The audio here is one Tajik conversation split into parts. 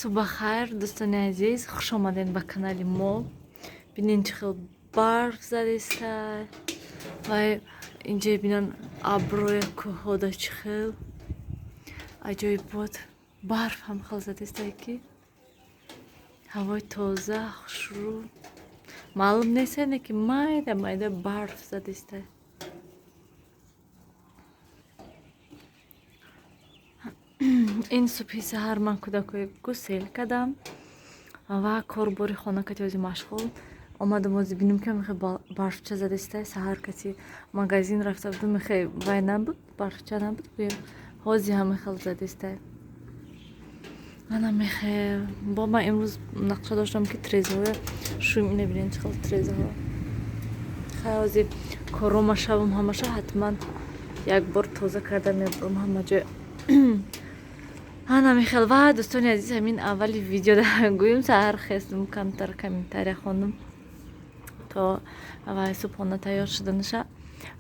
Субҳ дӯстони азиз, хуш омадед ба канали мо. Бинен, чӣ хел барф задеста ва инҷа бинан, аброя, кӯҳода чӣ хел аҷоибот. Барф ҳам хел задеста, ки ҳавои тоза, хушрӯ. Маълум нест, ки майда майда барф задеста. Ин субҳи саҳар ман кӯдакҳои гусел кардам ва корбори хона кати ози машғул омадам. Ози бинем, ки мехе барфча задеста. Саҳар кати магазин рафта будам, мехе вай набуд, барфча набуд, гӯем. Ҳози ҳама хел задеста. Ана мехе бо ман имрӯз нақша доштам, ки трезаҳоя шӯм. Ина бинем, чӣ хел трезаҳо. Хай, ҳози корома шавам, ҳамаша ҳатман як бор тоза карда мебурам ҳама ҷой. Ана мехел. Ва дӯстони азиз, ҳамин аввали видеода гӯем, саҳар хестум, камтар комментария хондум то вай субҳона тайёр шуданаша.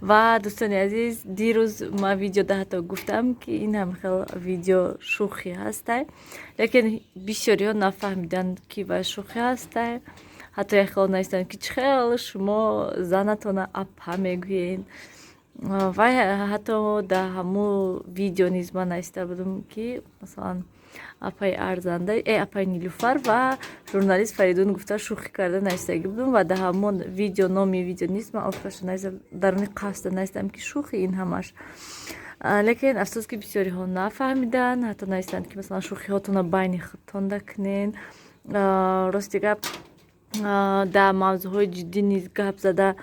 Ва дӯстони азиз, дирӯз ман видеода ҳатто гуфтам, ки ин ҳам хел видео шӯхӣ ҳастай, лекин бисёриҳо нафаҳмиданд, ки вай шӯхӣ ҳастай. Ҳатто як хел навистанд, ки чӣ хел шумо занатона апа мегӯед. Вай ҳатто дар ҳамун видео низ ман нависта будам, ки масалан апаи арзанда, апаи Нилуфар ва журналист Фаридун гуфта, шӯхӣ карда навистагӣ будам. Ва дар ҳамон видео, номи видео низ ман охираша навистам, даруни қасда навистам, ки шӯхи ин ҳамаш. Лекин афсӯс, ки бисёриҳо нафаҳмиданд. Ҳатто навистанд, ки масалан шӯхиҳотонро байни худтонда кунен. Рости гап, дар мавзӯъҳои ҷиддӣ низ гап зада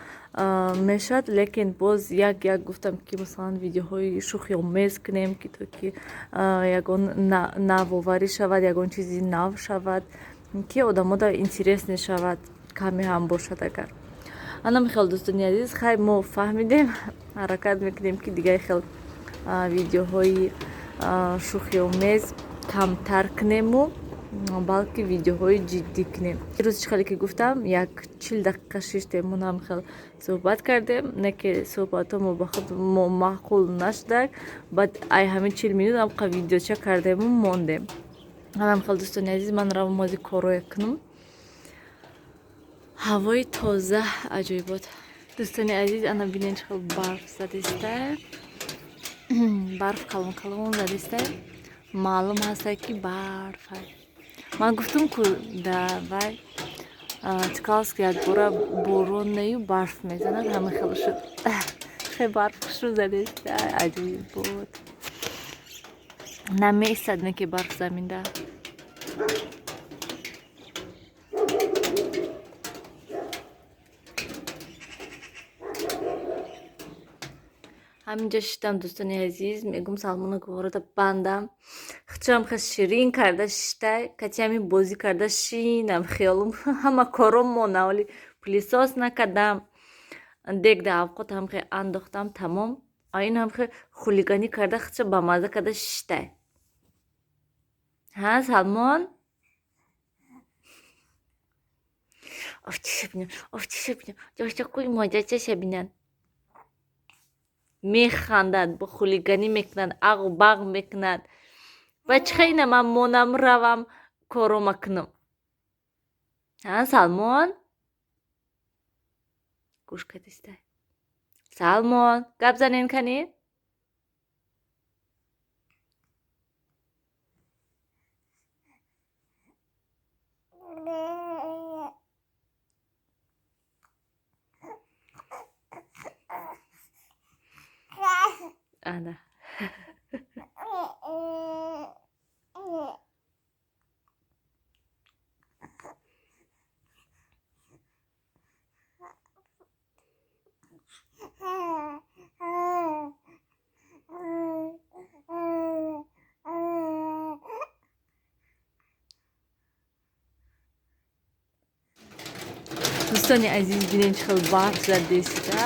мешавад, лекин боз як як гуфтам, ки масалан видеоҳои шӯхиомез кунем, ки то ки ягон навоварӣ шавад, ягон чизи нав шавад, ки одамода интересне шавад, каме ҳам бошад агар. Ана михел, дӯстони азиз. Хай, мо фаҳмидем, ҳаракат мекунем, ки дигар хел видеоҳои шӯхиомез камтар кунему, балки видеоҳои ҷиддӣ кунем. Рӯз чӣ хеле ки гуфтам, як 40 дақиқа шиштем, ҳам хел суҳбат кардем, не ки суҳбатҳо мо ба худ мо маъқул нашудак. Баъд ай ҳамин 40 минут ҳамқа видеоча кардему мондем. Ҳанам хел, дӯстони азиз, ман равам ози корое кунам. Ҳавои тоза, аҷоибот. Дӯстони азиз, ана бинен, чӣ хел барф задеста. Барф калон калон задеста, маълум ҳаста, ки барф. Ман гуфтам, ку да вай Чкаловск якбора борон нею барф мезанад, ҳама хел шуд. Хе, барф хушрӯ задеста, аҷоибот. Намеистад, не ки барф заминда. Ҳаминҷо шиштам, дӯстони азиз, мегум Салмона гуворода бандам. Хичам хел ширин карда шиштай, кати ҳамин бозӣ карда шинам. Хиёлум ҳама кором мона, оли пылесос накардам, дег да авқот ҳам хел андохтам, тамом. А ин ҳам хел хулиганӣ карда, хича бамаза карда шиштай. Ҳа, Салмон, офтиша бинан, офтиша бинан, ҷошчакуи моҷачаша бинан. Механдад, бо хулиганӣ мекунад, ағу бағ мекунад. Ва чӣ хел ина ман монам, равам корома кунам? Ҳа, Салмон, гӯш кардистай? Салмон, гап занен кани. Ана, дӯстони азиз, бинен, чӣ хел барф задеста.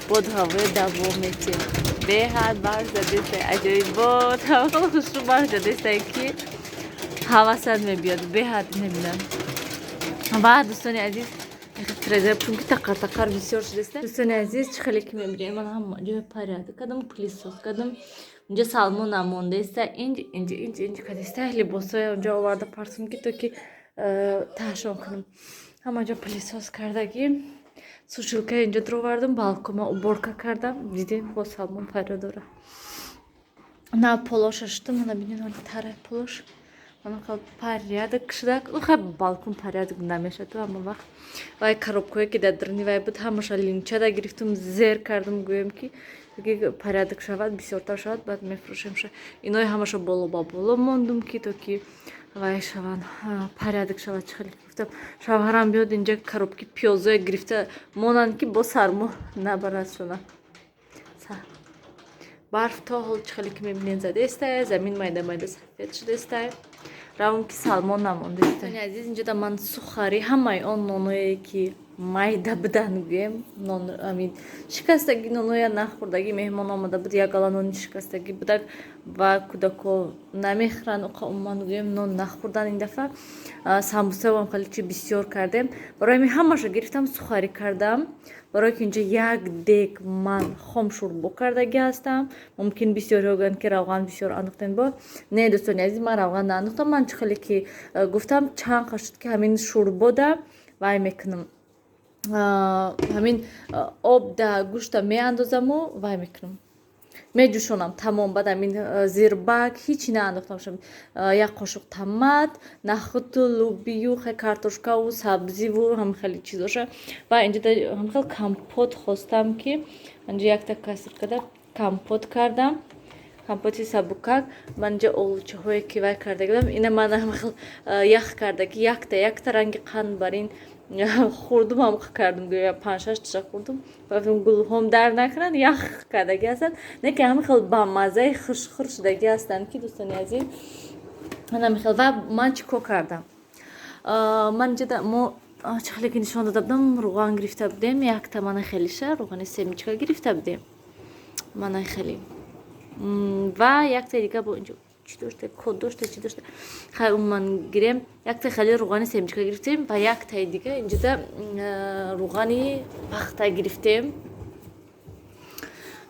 Бод ҳавои давом метиҳад. Беҳад барф задеста, аҷоибот. Ҳава хушрӯ барф задеста, ки ҳавасат мебиёд, беҳад мебинам. Ва дӯстони азиз. Фрезер, чунки тақар тақар бисёр шудааст. Дӯстони азиз, чӣ хеле ки мебинем, ман ҳама ҷоя порядок кардам, пылесос кардам. Инҷа салмон намондаиста, инҷ инҷ инҷ инҷ кадиста, либосҳоя онҷо оварда партум, ки то ки таҳшон кунам. Ҳама ҷо пылесос кардагӣ, сушилка инҷо дровардам, балкома уборка кардам. Дидем, бо салмон пайдо дора. На полоша шудам, мана бинед, тарай полош манақа порядок шуда. Хай, балкон порядок намешад ҳама вақт. Вай коробкое ки дар даруни вай буд, ҳамаша линчада гирифтум, зер кардам, гӯем ки порядок шавад, бисёртар шавад, баъд мефурӯшемша. Инои ҳамаша боло ба боло мондум, ки то ки вай шаванд, порядок шавад. Чӣ хеле гуфтам, шавҳарам биёд, инҷа коробки пиёзое гирифта монанд, ки бо сармо набарад шона. Барф то ҳол, чӣ хеле ки мебинед, задаистае, замин майда майда сафед шудаистае. Равм ки салмон намондаиста. Азиз, инҷода ман сухари, ҳамаи он ноное ки майда будан, гӯем, нон амин шикастагӣ, ноноя нахӯрдагӣ. Меҳмон омада буд, як гала нони шикастагӣ будак ва кӯдако намехӯранд оқа, умуман гӯем, нон нахӯрдан. Ин дафъа самбусаам хеле чи бисёр кардем, барои ҳамин ҳамаша гирифтам, сухарӣ кардам, барое ки инҷа як дег ман хом шӯрбо кардагӣ ҳастам. Мумкин бисёриҳо гӯянд, ки равған бисёр андохтем. Бо не, дӯстони азиз, ман равған наандохтам. Ман чӣ хеле ки гуфтам, чанд қа шуд, ки ҳамин шӯрбода вай мекунам, ҳамин обда гӯшта меандозаму вай мекунам, меҷӯшонам, тамом. Баъд ҳамин зирбак ҳичи наандохтам, як қошуқ тамат, нахӯту лубию хе картошкаву сабзиву ҳам хеле чизоша. Ва инҷа ҳамхел компот хостам, ки инҷа якта кастрюлькада компот кардам, компоти сабукак. Ман инҷа олучаҳое ки вай карда будам, ина ман ҳамхел ях кардаги, якта якта ранги қанд бар ин хӯрдум, ҳам кардум, гӯя панҷшаш таша хӯрдум. Гулҳом дар накунанд, ях кардагӣ ҳастанд, не ки ҳамин хел бамаззаи хушхур шудагӣ ҳастанд, ки, дӯстони азиз, ҳамин хел. Ва ман чӣ кор кардам? Ман инҷа мо чӣ хеле ки нишон дода будам, руған гирифта будем, якта мана хелиша руғани семечка гирифта будем, мана хеле, ва яктаи дига бо инҷо чӣ дошта, код дошта, чӣ дошта. Хай, умуман гирем, якта хеле руғани семечка гирифтем ва яктаи дига инҷода руғани пахта гирифтем.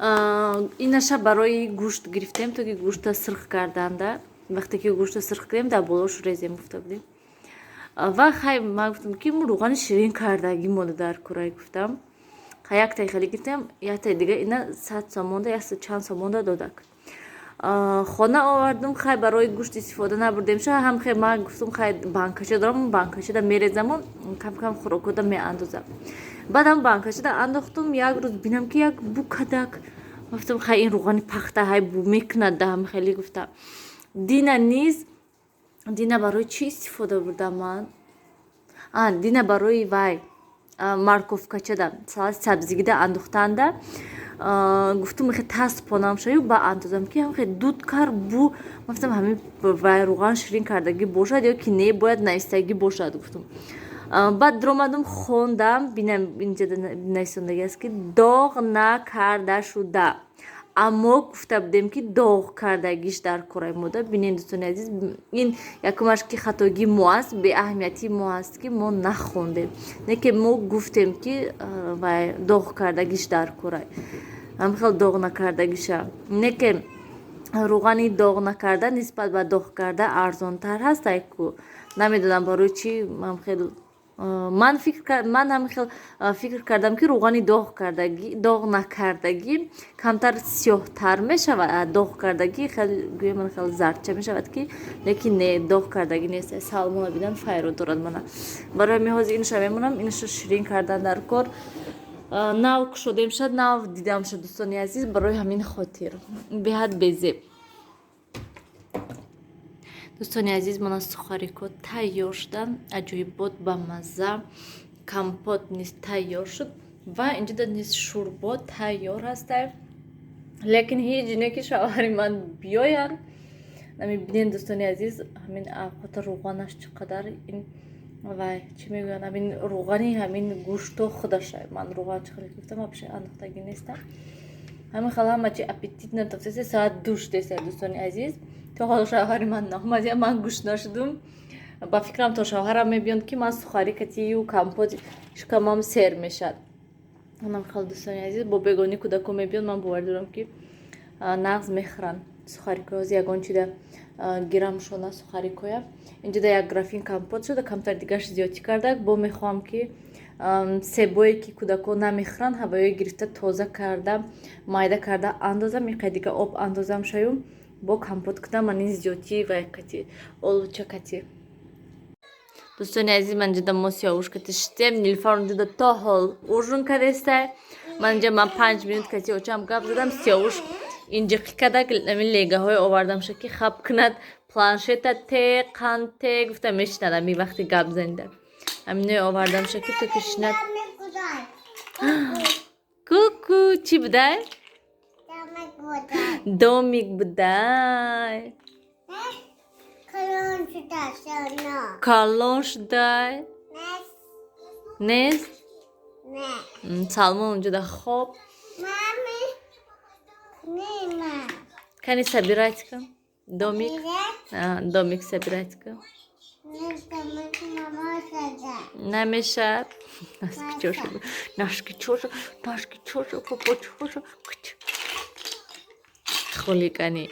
Инаша барои гӯшт гирифтем, то ки гӯшта сирх карданда, вақте ки гӯшта сирх кардем, дар болош резем, гуфта будем. Ва хай, ман гуфтам, ки руғани ширин кардагӣ мода дар курай, гуфтам. Хай, яктаи хеле гирифтем, яктаи дига ина 100 сомонда, яксад чанд сомонда додак. Хона овардум. Хай, барои гӯшт истифода набурдем ша. Ҳам хе ман гуфтум, хай, банкача дорам, банкачада мерезаму кам кам хӯрокода меандозам. Баъдам банкачада андохтум, як рӯз бинам, ки як бу кадак. Гуфтам, хай, ин руғани пахта ҳай бу мекунад даҳам хеле, гуфтам. Дина низ, дина барои чӣ истифода бурдам ман? Дина барои вай морковкачада, салати сабзигида андохтанда гуфтум, хе тас понам шаю, ба андозам, ки ҳам хе дуд кар бу. Гуфтам, ҳамин вай руған ширин кардагӣ бошад ё ки не, бояд навистагӣ бошад, гуфтум. Баъд дуромадум, хондам, бинам, инҷа нависондагӣ аст, ки доғ накарда шуда. Аммо гуфта будем, ки доғ кардагиш дар кораи мода. Бинед, дӯстони азиз, ин якумаш ки хатогии мо аст, беаҳамиятии мо аст, ки мо нахондем. Не ки мо гуфтем, ки вай доғ кардагиш дар корай, ҳам хел доғ накардагиша. Не ки руғани доғ накарда нисбат ба доғ карда арзонтар ҳаст айку. Намедонам барои чӣ ҳам хел ман фикр, ман ҳамин хел фикр кардам, ки руғани доғ кардагӣ, доғ накардагӣ камтар сиёҳтар мешавад, доғ кардагӣ хел гӯям хел зардча мешавад, ки лекин не, доғ кардагӣ нест. Салмона бидан файро дорад. Мана барои ҳамин ҳозир инаша мемонам, инаша ширин кардан дар кор. Нав кушодем шад, нав дидам шад, дӯстони азиз, барои ҳамин хотир беҳад безеб. Дӯстони азиз, мана сухарико тайёр шуданд, аҷоибот, бамазза. Компот низ тайёр шуд ва инҷода низ шӯрбо тайёр ҳаста, лекин ҳеҷ не ки шавҳари ман биёянд. Бинед, дӯстони азиз, ҳамин авқота руғанаш чӣ қадар ин вай чӣ мегӯянд, ҳамин руғани ҳамин гӯшто худаша. Ман руған чӣ хеле гуфтам, вообще андохтагӣ нестам. Ҳамин хел ҳама чи аппетитно тафтеса. Соат 2 шудеста, дӯстони азиз, то ҳол шавҳари ман наомад, ман гӯш нашудум. Ба фикрам, то шавҳарам мебиёнд, ки ман сухари катию компот шикамам сер мешад. Онам хел, дӯстони азиз, бо бегонӣ кӯдако мебиёнд, ман бовар дорам, ки нағз мехӯранд сухарикоя. Ҳозир ягон чида гирамшона, сухарикоя. Инҷода як графин компот шуда, камтар дигаш зиёдтӣ кардак. Бо мехоҳам, ки себое, ки кӯдако намехӯранд, ҳавоё гирифта, тоза карда, майда карда андозам, иқай дига об андозам шаю, бо компот кунам. Ман ин зиёдтӣ ва кати олуча кати. Дӯстони азиз, ман инҷода мо Сиёвуш кати шитем, Нилфар унҷода то ҳол ужин кадестай. Ман инҷа ман 5 минут кати очам гап задам. Сиёвуш инҷиқӣ кадак, ами легаҳое овардамша, ки хаб кунад. Планшета те қанд те гуфта мешинад. Ами вақти гап занида аминое овардамша, ки то ки шинад. Ку-ку, чӣ будай? Домик будай. Калон шуда. Калон шудай нест. Салмон унҷода хоб. Кани, собирать кун домик, домик собирать кун. Намешад. Наскичоша, нашкичоша, нашкичоша, попочоша. Хулигани.